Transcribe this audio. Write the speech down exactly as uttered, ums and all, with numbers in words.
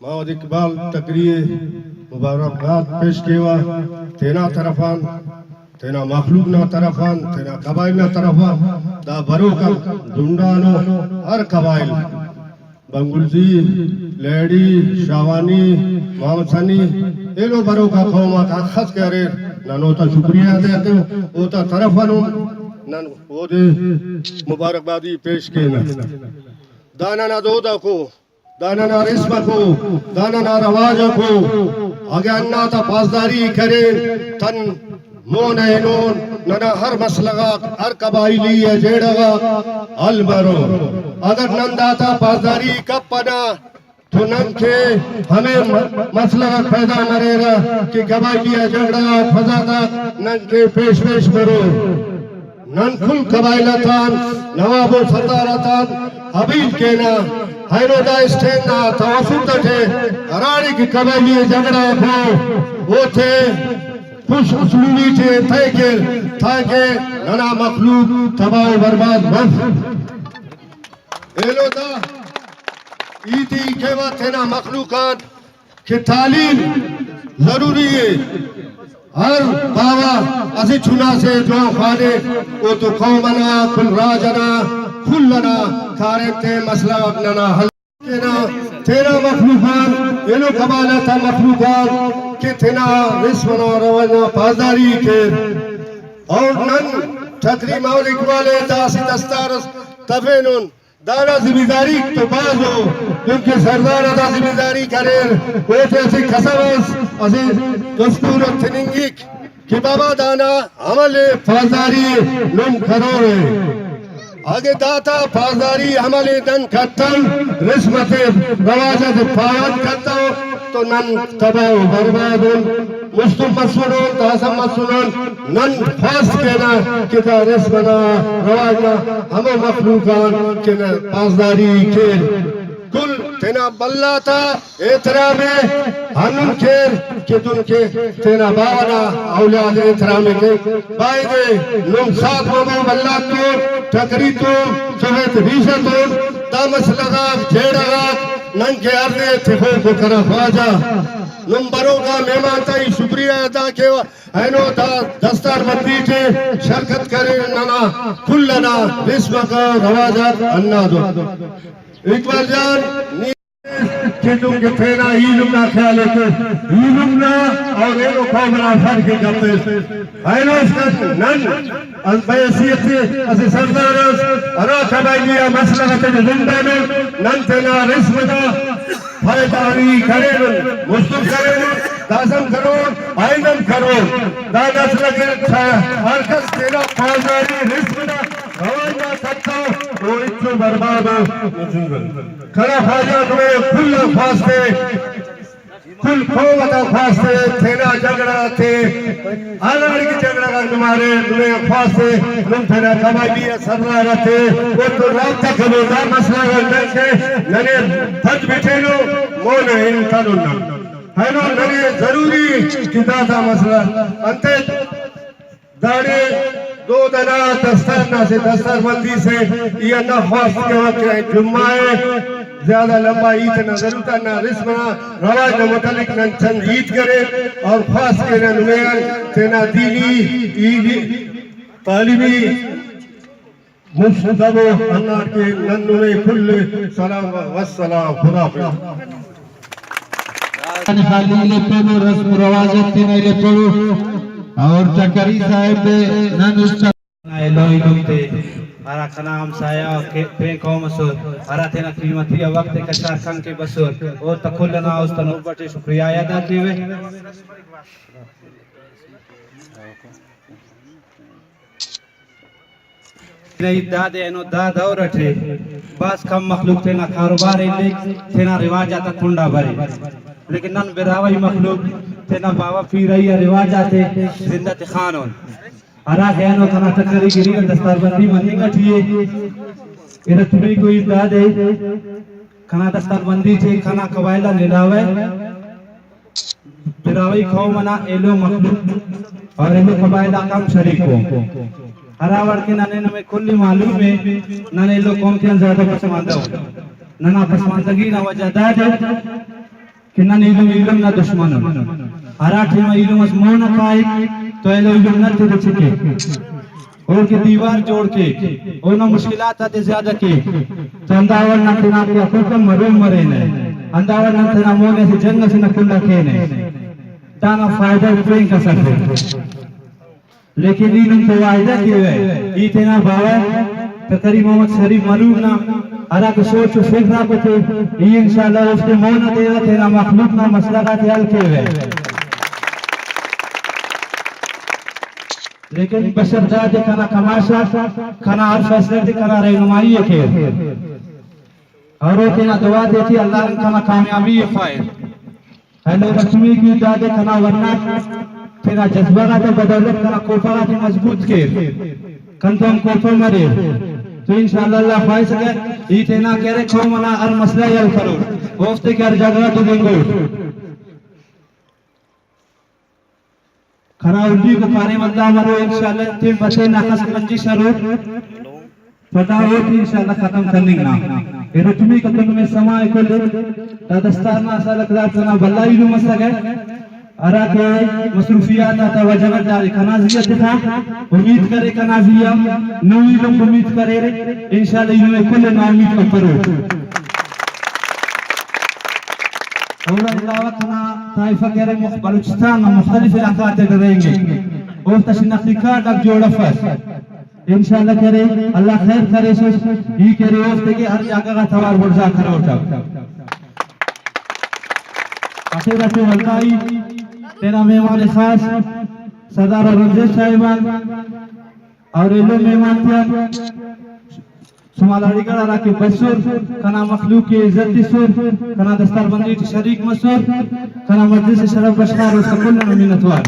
محمد اقبال ٹکری ءِ مبارکباد پیش کیوہ تینا طرف آن، تینا مخلوق نا طرف آن، تینا قبائل نا طرف آن۔ دا بروک آ زنڈانو ہر قبائل، بنگلزی، لہڑی، شاہوانی، محمد ثانی، ایلو بروک آ قوم آک ہخس کہ اریر، نن اوتا شکریہ ادا کیو، اوتا طرف آن ہم نن اودے مبارکبادی پیش کینہ۔ دا ننا دود آکو، دا ننا رسم آکو، دا ننا رواج آکو۔ اگہ ہندا تا پاسداری کرین، تن مون ءِ ہنون، ننا ہر مسئلہ غاک، ہر قبائلی ءِ جھیڑہ غاک حل مرو۔ اگر نن داتا پاسداری کپنہ تو نن کہ ہمے م-، مسئلہ غاک پیدا مریرہ کہ قبائلی آ جھگڑہ غاک، فساد آک نن کہ پیش پیش مرو۔ نن کل قبائل آتان، نواب و سردار آتان اپیل کینہ، اینو دا اسٹیج نا توسط اٹے ہراڑے کہ قبائلی جھگڑہ غاک او، اوتے خوش اسلوبی ٹی طے کیر، تاکہ ننا مخلوق تباہ و برباد مف۔ ایلو دا ہیت ای کیوہ تینا مخلوق آن کہ تعلیم ضروری ءِ۔ ہر باوہ اسہ چنا سے جوان خوانے، او تو قوم انا، کل راج انا، کل انا کاریم تے مسئلہ غاک ننا حل کینہ۔ تینا مخلوق آن، ایلو قبائل آتا مخلوق آن کہ تینا رسم انا رواج نا پاسداری کیر۔ اور نن ٹکری محمد اقبال ءِ دا اسہ دستار اس تفینن۔ دانا ذمہ داری تو بھاز ءُ، دنکہ سردار آتا ذمہ داری کریر، اوتے اسہ قسم اس، اسہ دستور اس تننگک کہ بابا دانا عمل پاسداری نم کرورے۔ اگہ داتا پاسداری عمل نن کتن، رسم تے رواج تے پابند کتو تو نن تباہ و برباد ان۔ مستم مسنن، داسہ مسنن، نن خواست کینہ کہ دا رسم انا رواج نا ہمو مخلوق آن کہ نن پاسداری کین۔ کل تینا بھلا تا احترام ءِ ہندن کیر کہ دن کہ تینا باوہ نا اولاد احترام ءِ کیک۔ بایدے نم ساتھ مبو بھلا تون، ٹکری تون، سویت ریشہ تون، دا مسئلہ غاک، جھیڑہ غاک نن کہ ہر دے تخوک و کنا خواجہ۔ نم بروکا مہمان تا ای شکریہ ادا کیوہ۔ اینو دا دستار بندی ٹی شرکت کریر، ننا کل انا رسم آک رواج آک ہندادو۔ اقبال جان، نی کہ دنکہ تینا ایلم نا خیال ءِ کیس، ایلم نا اور ایلو قوم نا فرق ءِ کپیس۔ اینو اسکان نن بحیثیت اسہ سردار اس ہرا قبائلی آ مسئلہ غاتے ٹی زندہ نن، نن تینا رسم تا پائیداری کرینن، مستر کرینن، داسم کرون، آئندہ ہم کرون۔ دا نسل اکن ہر کس تینا پاسداری رسم نا رواج نا کتو، او ہچو برباد ءُ۔ کنا خواجہ نمے کل آن خواست ءِ، کل قوم تا خواست ءِ، تینا جھگڑہ تے، ہر اڑے کہ جھگڑہ غاک نم ارے، نمے خواست ءِ، نم تینا قبائلی آ سردار آتے، اوتون رابطہ کرو، دا مسئلہ غاک نن کہ ننے پد بٹینو، مون ءِ ہنتنن نن۔ اینو ننے ضروری کہ داتا مسئلہ انتئے داڑے دود انا دستار نا اسہ دستار بندی سے، ای ہندا خواست کیوہ کہ جمعہ ءِ زیادہ لمبا ہیت انا ضرورت، ہندا رسم انا رواج نا متعلق نن چند ہیت کرین اور خواست کینہ نمے آن تینا دینی، عیدی، تعلیمی مست تبو، ہنداڑکن نن نمے کل سلام و والسلام، خدا حافظ۔ خالی ایلپنو، رسم و رواج آک تینا ایلپنو اور ٹکری صاحب نن اس نا ایلو ایلم تے ہرا کنا ہمسایہ و کے-، پین قوم اسر، ہرا تینا قیمتی آ وخت ءِ کشار کن کہ بسر، اوتا کل انا است نوبت ءِ شکریہ ءِ ادا کیوہ۔ تینا ہیت دادے اینو دا دور اٹی بھاز کم مخلوق تینا کاروبار ءِ الیک، تینا رواج آتا کنڈا بریک، لیکن نن براہوئی مخلوق تینا باوہ پیرئی آ رواج آتے زندہ تخانن۔ ہراخہ اینو کنا ٹکری گری نا دستار بندی مننگ اٹی ءِ۔ ارا تننگو ہیت دادے، کنا دستار بندی ٹی کنا قبائل آن علاوہ براہوئی قوم انا ایلو مخلوق اور ایلو قبائل آک ہم شریک ءُ۔ ہرا وڑ کہ ننے نمے کل ءِ معلوم ءِ، نن ایلو قوم تیان زیادہ پسماندہ ءُ۔ ننا پسماندگی نا وجہ دادے کہ نن ایلم ایلم نا دشمن ان۔ ہرا ٹائم ایلم اس مون آ کائک تو ایلو ایلم نن تینے چکیک، اوڑکہ دیوار جوڑ کیک، اونا مشکلات آتے زیادہ کیک، تو ہندا وڑ نن تینا کہ حقوق آن محروم مرینہ، ہندا وڑ نن تینا مون اسہ جنگ اسے نا کنڈا کینہ، دانا فائدہ پین کس اف۔ لیکن ای نم تو وعدہ کیوہ، ای تینا باوہ تقی محمد شریف ملوک نا ہراکہ سوچ و فکر آک تے، ای انشاءاللہ اوفتے مون آ تیوہ، تینا مخلوق نا مسئلہ غاتے حل کیوہ۔ لیکن بشر دادے کنا کماش آ، کنا ہر فیصلہ تے کنا رہنمائی ء کیر۔ اور او تینا دعا تیٹی اللہ کنا کامیابی ء خواہر۔ اینو رسمی کی دادے کنا ورناک تینا جذبہ غاتا بدولت کنا کوپہ غاتے مضبوط کیر، کنتون کوپہ مریر۔ تو انشاءاللہ اللہ خواہس اگہ ای تینا کہ ارے قوم انا ہر مسئلہ ء حل کرور، اوفتے کہ ہر جاگہ غاتے بنگور۔ کنا اولیکو کاریم اللہ مرو، انشاءاللہ تین بچے نا کس رنجش ہرور۔ پدا اوفتے انشاءاللہ ختم کننگ نا۔ ایلو تمی کتون میں سما ء کل دا دستار نا سالک دار تنا بھلا ایلم اسکہ، ہرا کہ مصروفیات آتا وجہ غٹ دارے کنا زی آ تخا، امید کرے کنا زی آ نو ایلم امید کریرے، انشاءاللہ ایلم ء کل نا امید کپرو۔ اوڑان علاوہ کنا طائفہ کہ ارے مخ-، بلوچستان نا مختلف علاقہ غاتے ڈرینگک، اوفتا شناختی کارڈ آک جوڑ افس۔ انشاءاللہ کرے، اللہ خیر کریسس، ای کرے اوفتے کہ ہر جاگہ غا توار بڑزا کروٹہ۔ اخیر اٹی ولدائی تینا مہمان خاص سردار اورنگزیب صاحبان اور ایلو مہمان تیان شمال علی گڑھ ہرا کہ بسر، کنا مخلوق ء عزت تسر، کنا دستار بندی ٹی شریک مسر، کنا مجلس ء شرف بخش کار، اوفتا کل آن منت وار۔